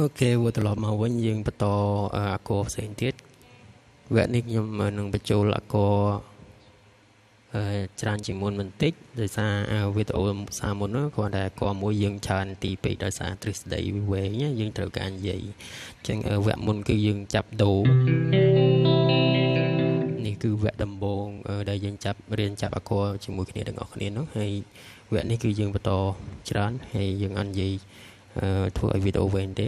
OK វិលត្រឡប់មកវិញយើងបន្តអាគរផ្សេងទៀតវគ្គនេះខ្ញុំនឹងបញ្ចូលអាគរច្រើនជាងមុនបន្តិចដោយសារវីដេអូសារមុននោះគ្រាន់តែអាគរមួយយើងច្រើនទីពេកដោយសារទ្រឹស្ដីវែងយើងត្រូវការនិយាយអញ្ចឹងវគ្គមុនគឺយើងចាប់ដូនេះគឺវគ្គដំបូងដែលយើងចាប់រៀនចាប់អាគរជាមួយគ្នាទាំងអស់គ្នានោះហើយវគ្គនេះគឺយើងបន្តច្រើនហើយយើងអត់និយាយធ្វើឲ្យវីដេអូវែងទេ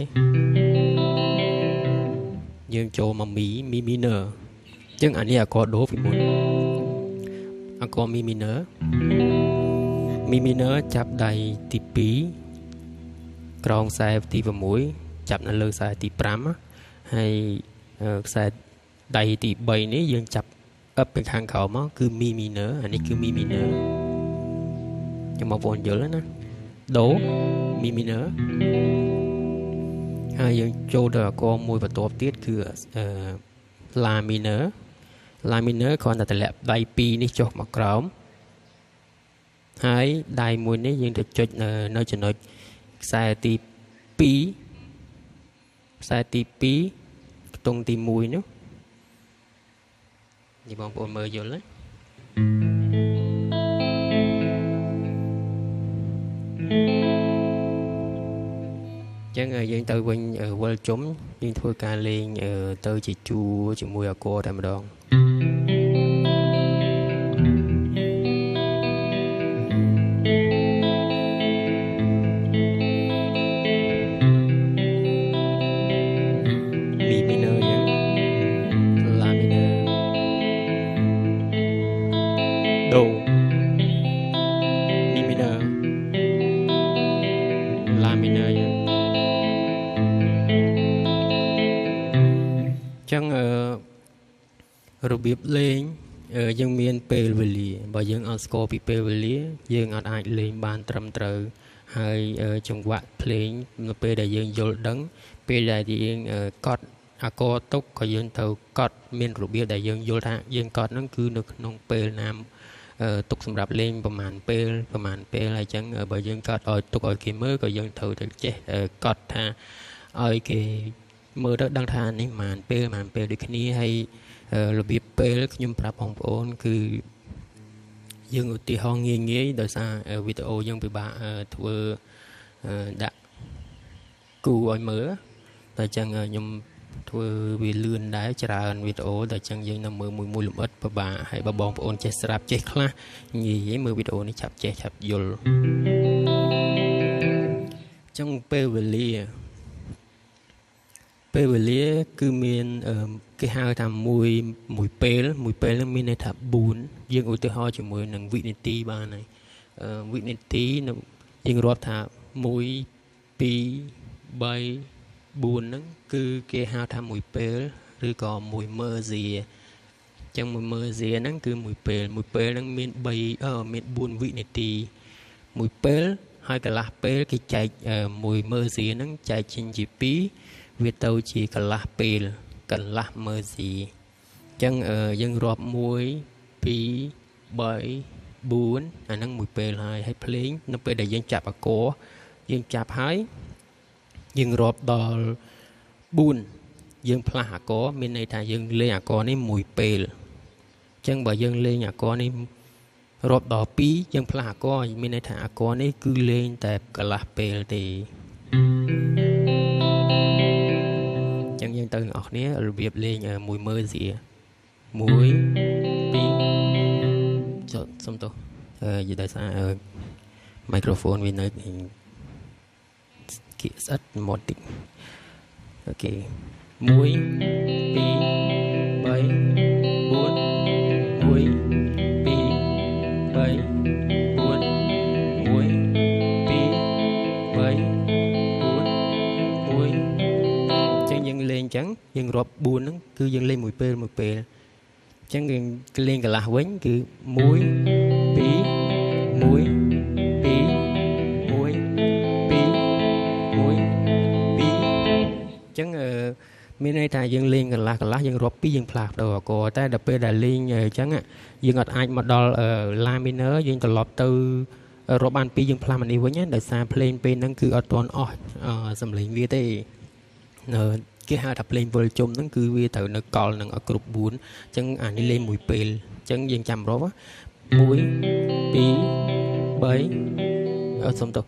យើងចូលមកមីមី minor អញ្ចឹងអានេះអាគរដូពីមុនអាគរមី minor មី minor ចាប់ដៃទី2ក្រោមខ្សែទី6ចាប់នៅលើខ្សែទី5ហើយខ្សែដៃទី3នេះយើងចាប់អឹបពីខាងក្រោមមកគឺមី minor អានេះគឺមី minor ខ្ញុំបងប្អូនយល់ណាដូមី minor ហើយយើងចូលដល់អាគរមួយបន្ទាប់ទៀតគឺឡា minor ឡា minor គ្រាន់តែតម្លាក់ដៃ2នេះចុះមកក្រោមហើយដៃមួយនេះយើងទៅចុចនៅចំណុចខ្សែទី2ខ្សែទី2ខ្ទង់ទី1នោះនេះបងប្អូនមើលយល់ណាចឹងយើងទៅវិញវិលជុំយើងធ្វើការលេងទៅជាជួរជាមួយអាគរតែម្ដងមី minor យើងឡា minor ដូមី minor ឡា minor យើងចឹងរបៀបលេងយើងមានពេលវេលាបើយើងអត់ស្គាល់ពីពេលវេលាយើងអត់អាចលេងបានត្រឹមត្រូវហើយចង្វាក់ភ្លេងនៅពេលដែលយើងយល់ដឹងពេលដែលយើងកត់អាគរទុកក៏យើងត្រូវកត់មានរបៀបដែលយើងយល់ថាយើងកត់ហ្នឹងគឺនៅក្នុងពេលណាទុកសម្រាប់លេងប្រហែលពេលប្រហែលពេលហើយចឹងបើយើងកត់ឲ្យទុកឲ្យគេមើលក៏យើងត្រូវតែចេះកត់ថាឲ្យគេមើលទៅដឹងថានេះប្រហែលពេលប្រហែលពេលដូចគ្នាហើយរបៀបពេលខ្ញុំប្រាប់បងប្អូនគឺយើងឧទាហរណ៍ងាយងាយដោយសារវីដេអូយើងពិបាកធ្វើដាក់គូឲ្យមើលតែចឹងខ្ញុំធ្វើវាលឿនដែរច្រើនវីដេអូតែចឹងយើងនៅមើលមួយមួយលម្អិតពិបាកហើយបើបងប្អូនចេះស្រាប់ចេះខ្លះងាយមើលវីដេអូនេះឆាប់ចេះឆាប់យល់ចឹងពេលវេលាពេលវេលាគឺមានគេហៅថាមួយពេលមួយពេលនឹងមានន័យថា4យើងឧទាហរណ៍ជាមួយនឹងវិនាទីបានហើយវិនាទីយើងរាប់ថា1 2 3 4ហ្នឹងគឺគេហៅថាមួយពេលឬក៏មួយមើហ្សៀអញ្ចឹងមួយមើហ្សៀហ្នឹងគឺមួយពេលមួយពេលហ្នឹងមាន3មាន4វិនាទីមួយពេលហើយកន្លះពេលគេចែកមួយមើហ្សៀហ្នឹងចែកចេញជា2វាទៅជាកន្លះពេលកន្លះមើហ្សីអញ្ចឹងយើងរាប់1 2 3 4អាហ្នឹងមួយពេលហើយហើយភ្លេងនៅពេលដែលយើងចាប់អាគរយើងចាប់ហើយយើងរាប់ដល់4យើងផ្លាស់អាគរមានន័យថាយើងលេងអាគរនេះមួយពេលអញ្ចឹងបើយើងលេងអាគរនេះរាប់ដល់2យើងផ្លាស់អាគរមានន័យថាអាគរនេះគឺលេងតែកន្លះពេលទេចឹងយើងទៅអ្នកនររបៀបលេងមួយមើហ្សៀ1 2ចុះសុំទោសនិយាយដោយសារមីក្រូហ្វូនវានៅគៀកស្អិតមកតិចអូខេ1 2 3 4 1 2 3 4 1 2 3 4 1ចឹងយើងលេងចឹងយើងរាប់4ហ្នឹងគឺយើងលេងមួយពេលមួយពេលអញ្ចឹងយើងលេងកន្លះវិញគឺ1 2 1 2 1 2 1 2អញ្ចឹងមានន័យថាយើងលេងកន្លះកន្លះយើងរាប់2យើងផ្លាស់ប្ដូរអាគរតែដល់ពេលដែលលេងអញ្ចឹងយើងអត់អាចមកដល់ឡា minor យើងត្រឡប់ទៅរាប់បាន2យើងផ្លាស់មកនេះវិញដោយសារភ្លេងពេលហ្នឹងគឺអត់ទាន់អស់សំឡេងវាទេ គេហៅថាភ្លេងវិលជុំហ្នឹងគឺវាត្រូវនៅកលនឹងឲ្យគ្រប់4អញ្ចឹងអានេះលេងមួយពេលអញ្ចឹងយើងចាំរាប់1 2 3អត់សុំទោស1